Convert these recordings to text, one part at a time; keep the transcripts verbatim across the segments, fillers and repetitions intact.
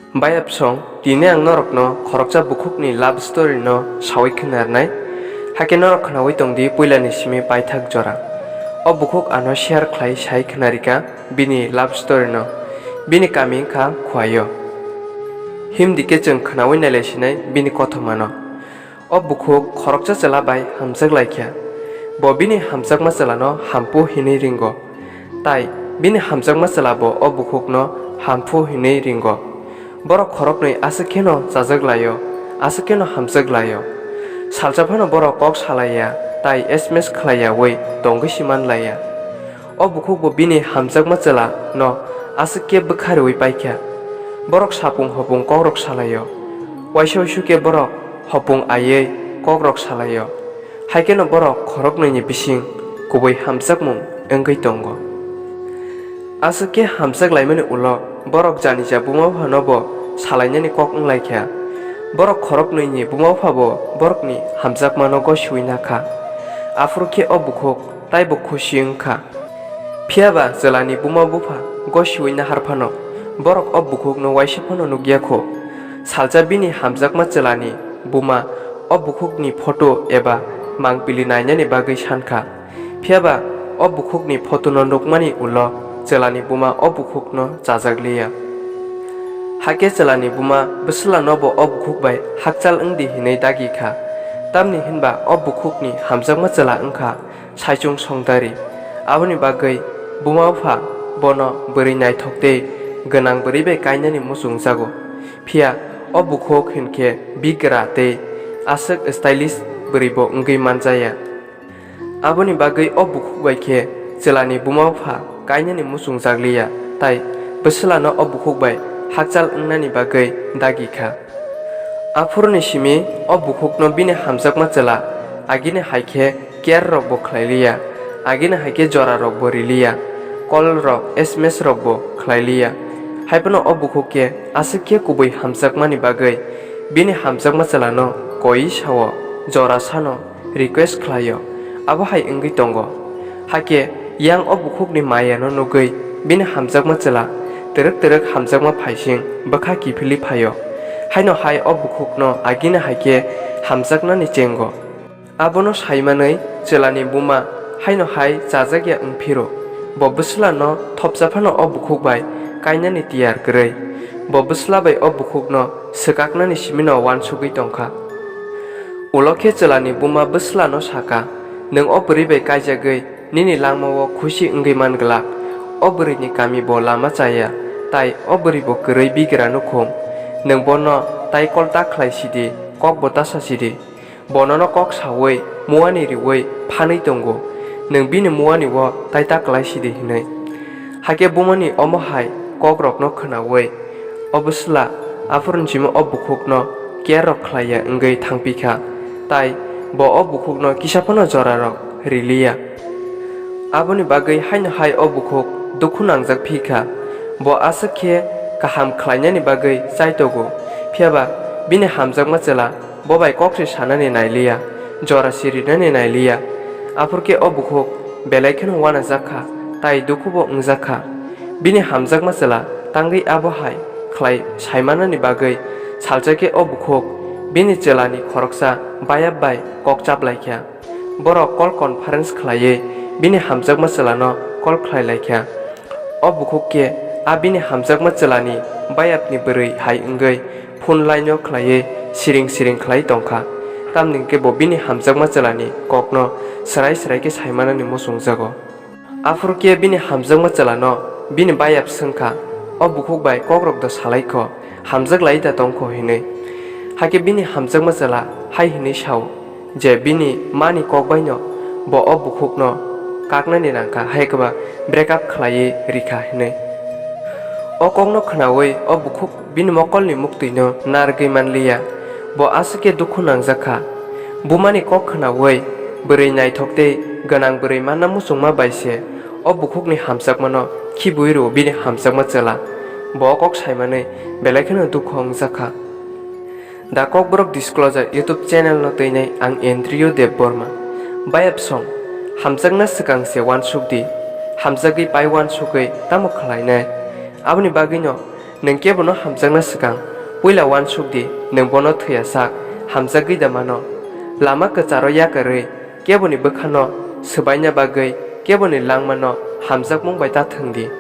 Bayapsong, tini ang norokno khoroksa bukhukni love story no sawi khwnarnai. Hakhe norok khnawi tongdi puilani simi paithak jora. O bukhuk ano share khlai sai khwnarika bini love story no. Bini kami wngkha Khuaio. Himdi khe chwng khnawi nailaisinai bini kothomano. O bukhuk khoroksa chwla bai hamjak lai kha. Bo bini hamjakma chwlano hamphu hinwi ringo. Tai bini hamjakma chwla bo o bukhukno hamphu hinwi ringo. Borok khoroknwi aswk kheno chajak lai-o, aswk kheno hamjak lai-o. Salsa phano borok kok salaiya, tai S M S khlaiyaui tongwi si man laiya. O bukhuk bo bini hamjakma chwla no aswk khe bwkha rwui paikha. Borok sapung hopung kokrok salaio. Waisa uisu khe borok hopung aiwi kokrok salaio. Hai kheno borok khoroknwini bising kubui hamjakmung wngwi tongo. Aswk khe hamjak laimani ulo borok janija buma buphano bo salainani kok wng lai kha. Borok khoroknwini buma bupha bo borokni hamjakmano gosiui na kha. Aphuru khe o bukhuk taibo khusi wng kha. Phiya ba chwlani buma bupha gosiui nahar phano borok o bukhukno waisa phano nuk ya kho. Salsa bini hamjakma chwlani buma o bukhukni photo eba mangpili nainani bagwi san kha. Phiya ba o bukhukni photo no nukmani ulo chwlani buma o bukhukno chajak li ya. Hakhe chwlani buma bwsla no bo o bukhuk bai hakchal wng di hinwi dagi kha. Tamni hwn ba o bukhukni hamjakma chwla wng kha Saichung Songdari. Aboni bagwi buma bupha bono bwrwi naithok tei gwnang bwrwi bai kainani muchung jago. Phiya o bukhuk hinkhe bigra tei aswk stylish bwrwi bo wngwi man jaya. Aboni bagwi o bukhuk bai khe chwlani buma bupha kainani muchung jak li ya, tai bwsla no o bukhuk bai hakchal wngnani bagwi dagi kha. Aphuruni simi o bukhukno bini hamjakma chwla agini hai khe care rok bo khlai li ya, agini hai khe jora rok bo ri li ya, call rok, S M S rok bo khlai li ya. Hai phano o bukhuk khe aswk khe kubui hamjakmani bagwi bini hamjakma chwla no koi sao, jora sano request khlaio, abo hai wngwi tongo. Hakhe yang o bukhukni maya no nugwi bini hamjakma chwla twrwk twrwk hamjakma phaising bwkha kiphilwi phaio. Haino hai o bukhukno agini hai khe hamjaknani chengo. Abono saimanwi chwlani buma haino hai chajak ya wng phiro, bo bwsla no thopsa phano o bukhuk bai kainani tiyar kwrwi. Bo bwsla bai o bukhukno swkaknani simino uansugwi tongkha. Ulo khe chwlani buma bwsla no saka, "Nwng o bwrwi bai kaijagwi nini langmao khusi wngwi man glak. O bwrwini kami bo lama chaya, tai o bwrwi bo kwrwi bigra nukhung. Nwng bono tai kol ta khlai sidi, kok bo ta sa sidi. Bo nono kok saui, muani riui phanwi tongo. Nwng bini muani o tai ta klai sidi," hinwi. Hakhe bumani omo hai kokrokno khwnaui o bwsla aphuru simi o bukhukno care rok khlai ya wngwi thangpi kha, tai bo o bukhukno kisa phano jora rok ri li ya. Aboni bagwi haino hai o bukhuk dukhu nangjak phi kha. Bo aswk khe kaham khlainani bagwi chaitogo, phiya ba bini hamjakma chwla bo bai kok se sanani nai li ya, jora sirinani nai li ya. Aphuru khe o bukhuk belai kheno uanajak kha, tai dukhu bo wngjak kha. Bini hamjakma chwla tangwi abo hai khlai saimanani bagwi salsa khe o bukhuk bini chwlani khoroksa bayap bai kok chap lai kha. Borok call conference khlaiwi bini hamjakma chwlano call khlai lai kha. O bukhuk khe a bini hamjakma chwlani bayapni bwrwi hai wngwi phone line-o khlaiwi siring siring khlai tong kha. Tamni hwn khe bo bini hamjakma chwlani kokno swrai swrai khe saimanani muchungjago. Aphuru khe bini hamjakma chwlano bini bayap swng kha, "O bukhuk bai kokrok da salai kho, hamjak lai da tong kho," hinwi. Hakhe bini hamjakma chwla hai hinwi sao je bini mani kok baino bo o bukhukno kaknani nang kha, hai khe ba break up khlaiwi ri kha hinwi. O kokno khwnaui o bukhuk bini mokolni muktwino narwgwi man li ya. Bo aswk khe dukhu nangjak kha. Bumani kok khwnaui bwrwi naithok tei gwnang bwrwi manna muchungma bai se o bukhukni hamjakmano khibiui rwo bini hamjakma chwla. Bo o kok saimanwi belai kheno dukhu wngjak kha. The Kokborok Disclosure YouTube channel no twinai ang Andrew Debbarma. Bayapsong, hamjakna swkang se uansuk di, hamjagwi pai uansugwi tamo khlainai? Aboni bagwino Nwng kebono hamjakna swkang puila uansuk di, nwng bono thwi ya sak hamjagwi da mano. Lama kwcharo yakarwi keboni bwkhano swbaina bagwi keboni langmano hamjakmung bai ta thwng di.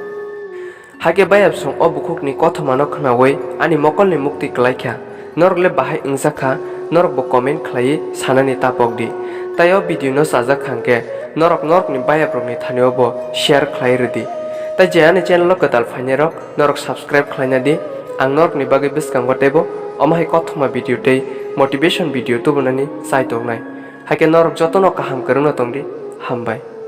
Hakhe bayapsong o bukhukni kothomano khnaui ani mokolni mukti kwlai kha. Norok le bahai wngjak kha, norok bo comment khlaiwi sanani ta pok di. Tai o video no chajak kha hwnkhe norok norokni bayaprokni thani o bo share khlai rw di. Tai je ani channel o kwtal phainai rok norok subscribe khlaina di, ang norokni bagwi bwskango teibo omo hai kothoma video tei motivation video tubunani chai tongnai. Hakhe norok jotono kaham kwrwngno tong di, hambai.